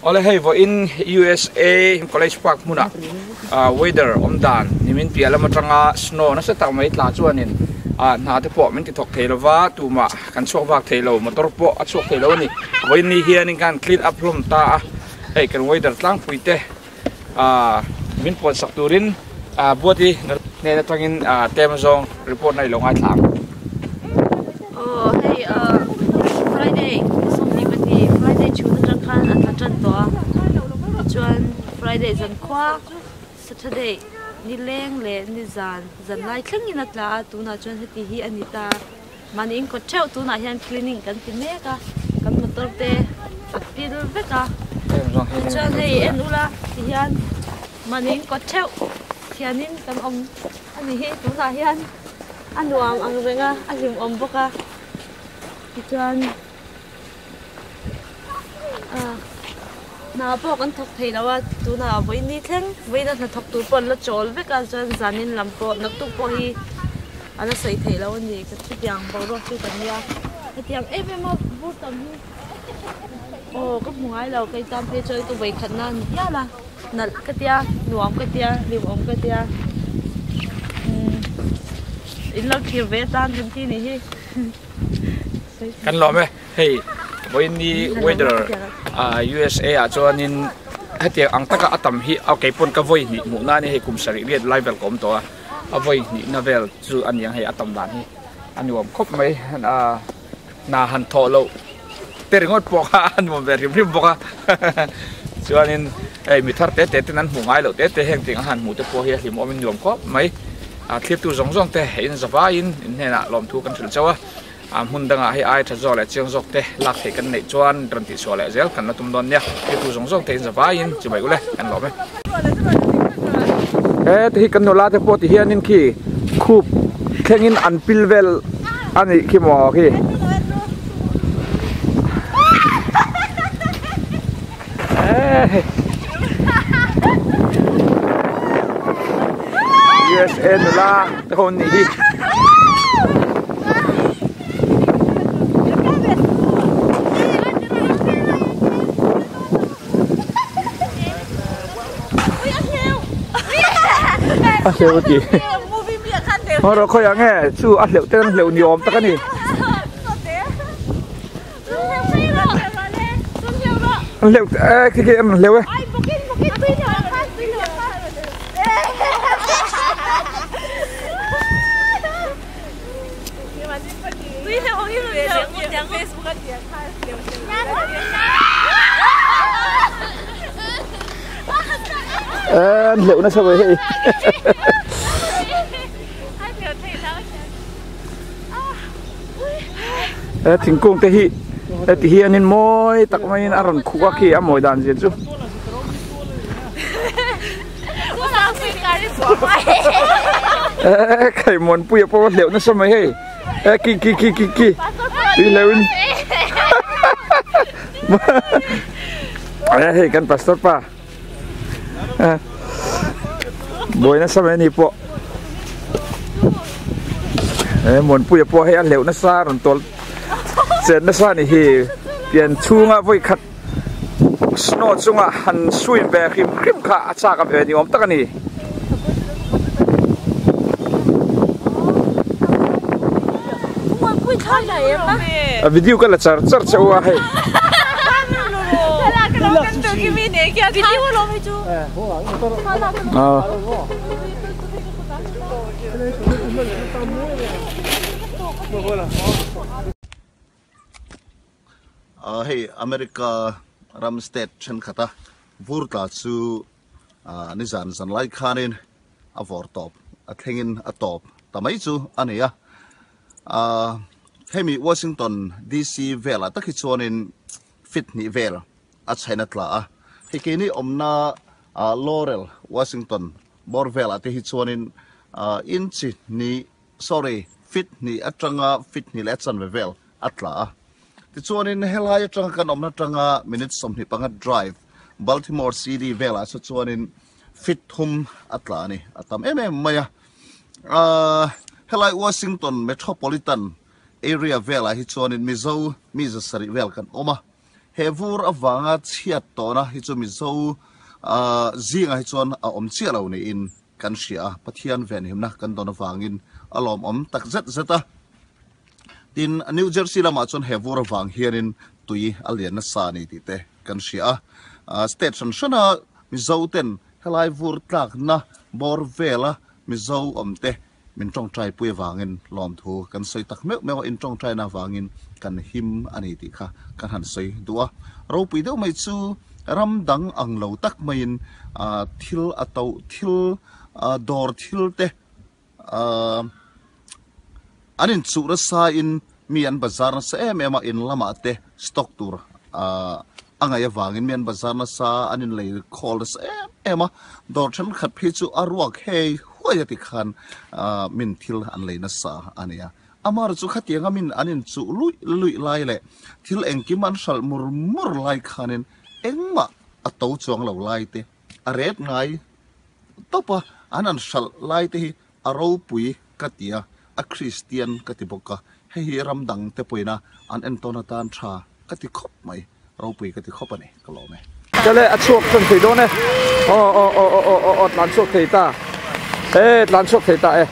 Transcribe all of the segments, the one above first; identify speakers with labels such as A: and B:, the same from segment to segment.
A: Awle hei vawiin USA College Park hmunah weather awm dan nimin piah lam atanga snow nasa tak mai tla chuanin hna te pawh min ti thawk thei lova tumah kan chhuak vak thei lo motor pawh a chhuak thei lo a ni. Vawiin ni hianin kan clean up hlawm ta a, hei kan weather tlangpui te Min puan sak turin Buati hnen atangin tlem zawng report na i lo ngaithla ang.
B: Aw hei Friday 22 Friday chhun atang khan a tla tan tawh a tichuan Friday zankhua Saturday nileng leh nizan zanlai thlengin a tla a tunah chuan heti hi a ni ta. Mahni in kawt theuh tunah hian cleaning kan ti mek a, kan motor te a pil vek a, tichuan hei en ula tihian mahni in kawt theuh thianin kan awm a ni hi tunah hian a nuam ang reng a, a hlimawm bawk a, tichuan. Hna pawh kan thawk thei lo a, tunah vawiin thleng vawiin a hnathawk tur pawh an la chawl vek a, chuan zanin lam pawh naktuk pawh hi a la sawi theih loh a ni, ka chutiang boruak chu kan nia, hetiang em em a vur tam hi aw ka hmu ngai lo kei tan phei chuan ka vawikhatna a ni hial a, nalh ka tia nuam ka tia hlimawm ka tia umm in lo thlir ve atan kan ti nih hi.
A: Kan lawm e. Hei vawiin weather USA ah chuanin hetiang ang taka a tam hi a keipawn ka vawi hnih hmuh nan hei kum sarih riat lai vel ka awm tawh a a vawi hnihna vel chu a niang hei a tam dan hi a nuam khawp mai hna han thawh loh te ringawt pawh kha a nuam ve hrim hrim bawk a chuanin hei mi thar te te ten an hmuh ngai loh te te heng ting a han hmuh te pawh hi a hlimawmin nuam khawp mai a thlirtu zawng zawng te in zavaiin in hnenah lawmthu kan hrilh chauh a. A hmun dangah hei ai tha zawk leh chiang zawk te lak theih kan neih chuan rawn tihchhuah leh zel kan la tum dawn nia. Hriatu zawng zawng te in zavaiin chibai ule kan lawm e. He ti hi kan nula te pawh ti hianin khi khup thlengin an pil vel a nih khi maw khi. USA nula te ho an nih hi. A hleuh a ti. Hawrawh khawiah nge chu a hleuh te an hleuh ni awm tak a ni. An hleuh e khi khi an hleuh e. An hleuh nasa mai hei. He thingkung te hi heti hianin mawi tak maiin a rawn khuk a khi a mawi dan zia chu. Eee Khaimuanpuia pawh a hleuh nasa mai hei e ki ki ki ki ki tui hleuhin e hei kan pastor pa buai nasa mai ani pawh he muanpuia pawh hei a hleuh nasa a rawn tawl chen nasa a ni hi pian chhunga vawi khat snow chunga han swim ve hrim hrim kha a chak ve ni awm tak a ni. A video ka la char char che u a hei.
C: Hei America ram state thenkhat a vur tla chu nizan zan lai khanin a vawr tawp a thlengin a tawp ta mai chu a ni a. Hemi Washington DC velah tak hi chuanin feet hnih vel a chhain a tla a. Hei keini awmna Laurel, Washington bawr velah te hi chuanin inch hnih sorry feet hnih atanga feet hnih leh a chanve vel a tla a. Tichuanin helai atanga kan awmna atanga minute 25 drive Baltimore City velah saw chuanin feet thum a tla a ni. A tam em em mai a. Helai Washington Metropolitan area velah hi chuanin Mizo mi za sarih vel kan awm a. He vur avanga chhiat tawhna hi chu Mizo zingah hi chuan a awm chiah lo niin kan hria a, Pathian venhimna kan dawn avangin a lawmawm tak zet zet a. Tin, New Jersey lamah chuan he vur avang hianin tui a lian nasa a ni tih te kan hria a. State hran hrana Mizo ten helai vur tlakna bawr vela Mizo awm te min tawngtai pui avangin lawmthu kan sawi tak meuh meuh a, in tawngtaina avangin kan him a ni tih kha kan han sawi duh a. Ropui deuh mai chu ram dang ang lo tak maiin thil a to thil dawr thil te an inchuh nasa in mi an bazar nasa em em a, in lamah te stock tur a ngaih avangin mi an bazar nasa an inlei khawl nasa em em a, dawr thenkhat phei chu a ruak hei huai a ti khan min thil an lei nasa a ni a. Amaherawhchu chu khatianga min an inchuh luih luih lai leh thil engkim an hralh mur mur lai khanin engmah a to chuang lo lai te a ret ngai tawp a, an han hralh lai te hi a ropui ka ti a, a Kristian ka ti bawk a, hei hi ram dang te pawhin a an entawn atan tha ka ti khawp mai, ropui ka ti khawp a ni, ka lawm e.
A: Chale a chhuak chuan thei dawn e, aw aw aw aw aw aw tlan chhuak thei ta e, tlan chhuak thei ta e.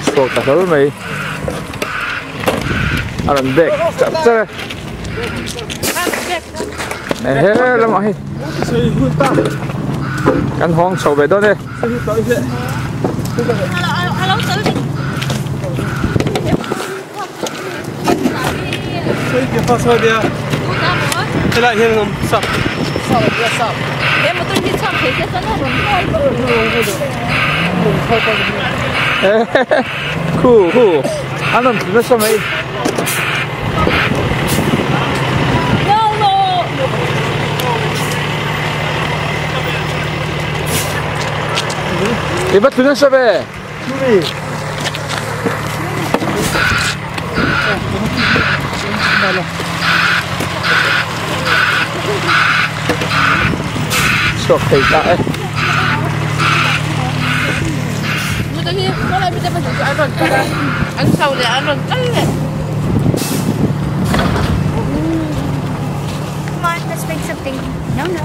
A: Chhuak ta hlawl mai, a rawn bek char char e. Ehe lamah hei kan hawng chho ve dawn e. Khu khu an rawn tlu nasa mai. I va tlu nasa ve. Chhuak thei ta e.
D: Come on, let's make something. No, no.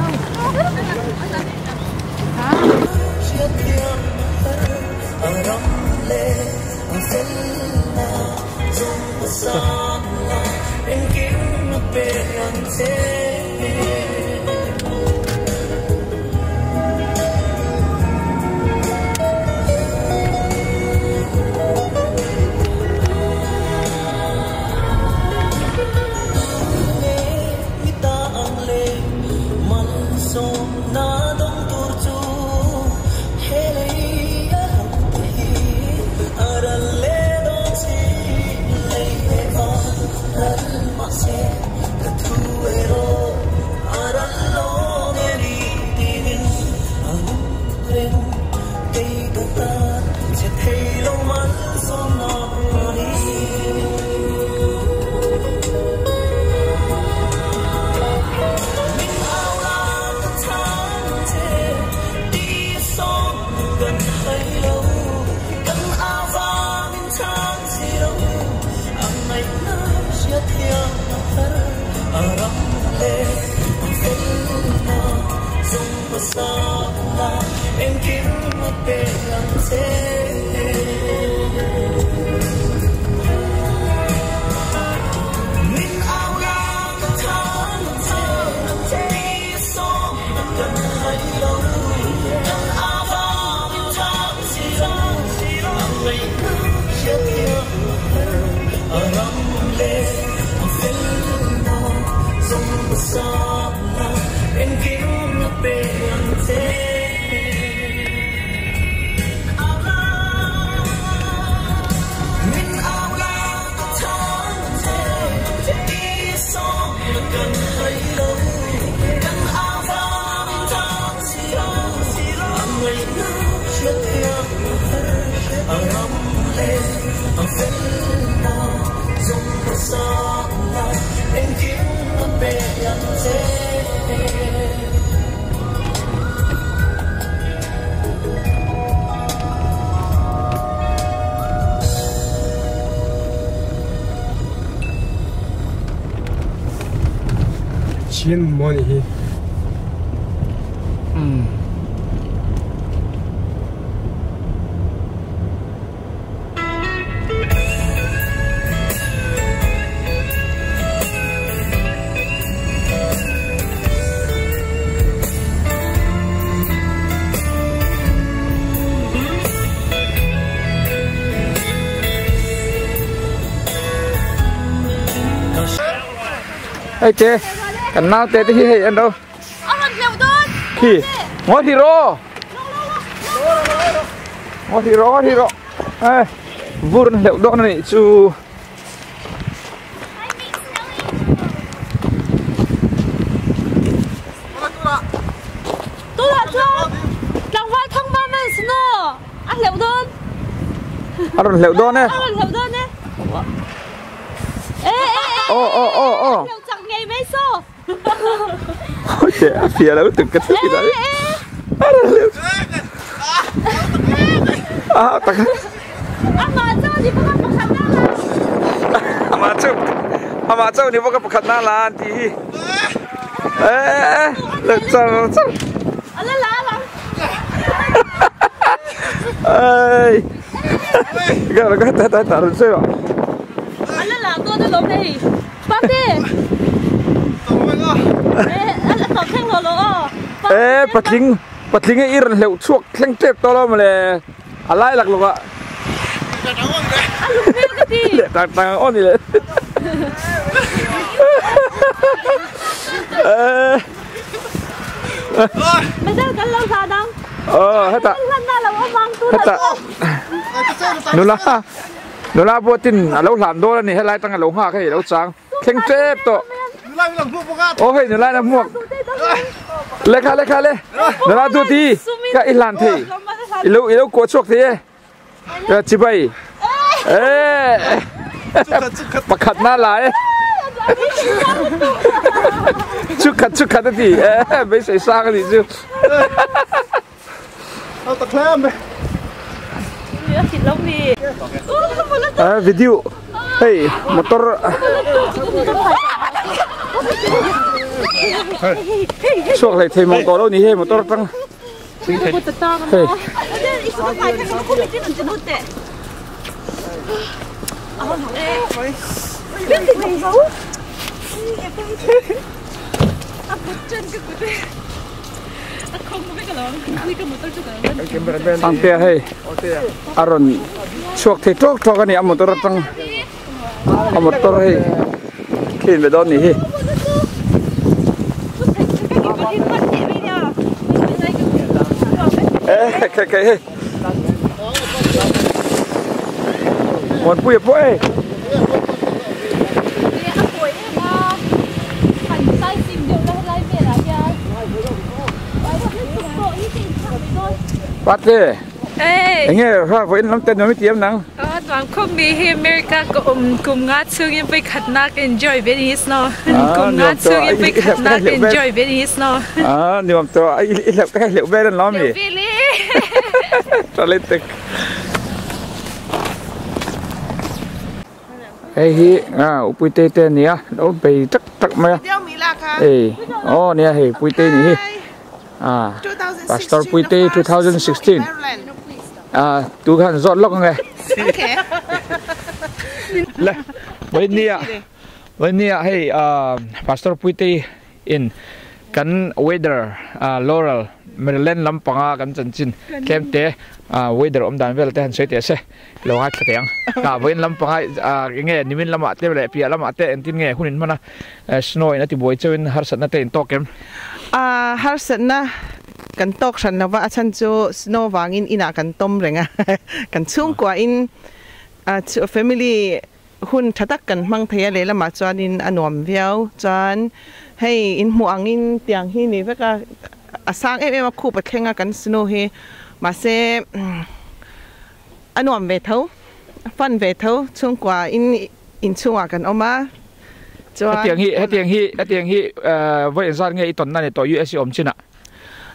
E: Chin maw nih hi.
A: Hei te kan nau te te hi hei an ro khi ngó thì ro ngó thì ro thì ro ê vur hleuh dawn a nih chu a rawn hleuh dawn e ô ô ô ô ôi trời phìa là từng cái thứ gì đấy à tắc mà châu thì vô cái bậc na là thì ê lật chào chào ê cái cái ta ta ta rồi sao ê patling patling ấy iron hleuh chuak thleng tep to lo male a lai lak loka le tang tang on ni le ê ờ hết ạ hết ạ nula nula botin a lo hlan dawn a ni helai tang a lo nghak hei lo chang thleng tep tawh ô hei nula na hmuak lekha lekha le nula tu ti ka i hlan thei ilo ilo kuah chhuak thei e chibai ê pakhat na la e chukhat chukhat a ti e beisei sang a nih chu video hei motor chuak hlei thei mawng tawh lo ni hei motor atang hei Sangtea hei a rawn chhuak thei tawk tawk a ni a motor atang a motor hei khin ve dawn ni hi. Ê khe khe hei Muanpuia pawh e. Pate enge ha voin lam ten mi tiam nang
F: Tuan khom mi hi America ko kum nga chungin pe khatna ka enjoy ve ni snow kum nga chungin pe khatna ka enjoy ve ni snow
A: à niam to ai i ka hleuh ve ran lo mi Chale tek hei hi a upui te te nia lo bei tak tak mai a ei oh nia hei pui te ni hi à Pastor Puite 2016 à tu khan zot lok nge le với nia hei Pastor Puite in kan weather Laurel Maryland lampanga kan chanchin tlem te weather om dan vel te han sei te se lo ngai thla teng ka voin lampanga nge nimin lama te le pia lama te entin nge hunin mana snow in ati boi chewin har satna te in tokem
G: a har satna kan tok shan lova a chan chu snow wangin ina kan tom renga kan chung kwa in a family hun thatak kan mang theia le lama chuan in anuam viau chuan hei in hmu angin tiang hi ni veka asang em em a khup a thlenga kan snow hi ma se anuam ve tho fan ve tho chung kwa in in chunga kan oma
A: chuan hetiang hi hetiang hi hetiang hi voi zan nge i ton na ni to US om china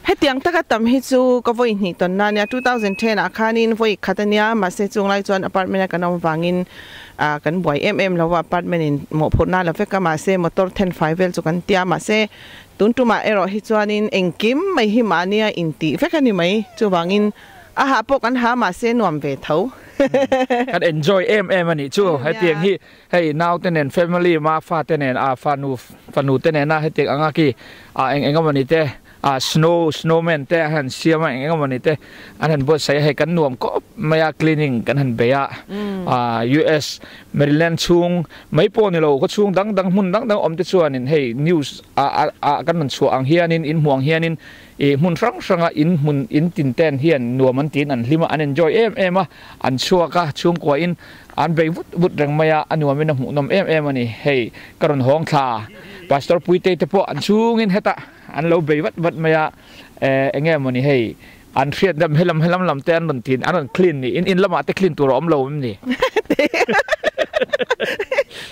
G: Hetiang taka tam hi chu ka vawi hnih tawn na ania, 2010 ah khanin vawi khat ania, mahse chung lai chuan apartment a kan awm vangin ah kan buai em em lo a, apartment in mawhphurhna la vek a, mahse motor then fai vel chu kan tia, mahse tun tumah erawh hi chuanin engkim mai hi mahnia intih vek a ni mai, chuvangin a hah pawh kan ha mahse nuam ve tho.
A: Kan enjoy em em a nih chu, hetiang hi hei naute nen family ma fate nen a fanu fanu te nena hetiang anga khi ah eng eng emawni te ah snow snowman te an han siam a eng eng emawni te an han buatsaih a hei kan nuam khawp mai a cleaning kan han bei a ah US Maryland chhung mai pawh ni lo khaw chhung dang dang hmun dang dang awm te chuanin hei news ah ah kan rawn chhuah ang hianin in hmuh ang hianin ih hmun hrang hranga in hmun in tin ten hian nuam an tiin an hlim a an enjoy em em a an chhuak a chhungkua in An bei vut vut reng mai a, a nuamin a hmuhnawm em em a ni. Hei, ka rawn hawng thla. Pastor Puitei te pawh an chhungin hetah an lo bei vat vat mai a, eh, eng nge mawni hei, an hriat dam helam helam lam te an rawn tin, an rawn clean ni, in in lamah te clean tur a awm lo em ni?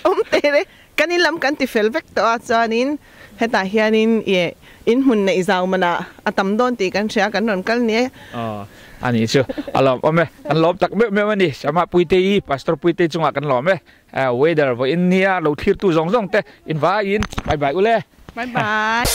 G: Awm teh le, kan in lam kan ti fel vek tawh a, chuanin hetah hianin ih in hmun neih zau manah a tam dawn tih kan hria, kan rawn kal ni e.
A: Aw, a nih chu, a lawm awm e, kan lawm tak meuh meuh a ni, Sama Puitei, Pastor Puitei chungah kan lawm e, weather vawiin nia lo thlirtu zawng zawng te invaiin bye bye u le.
G: Bye bye.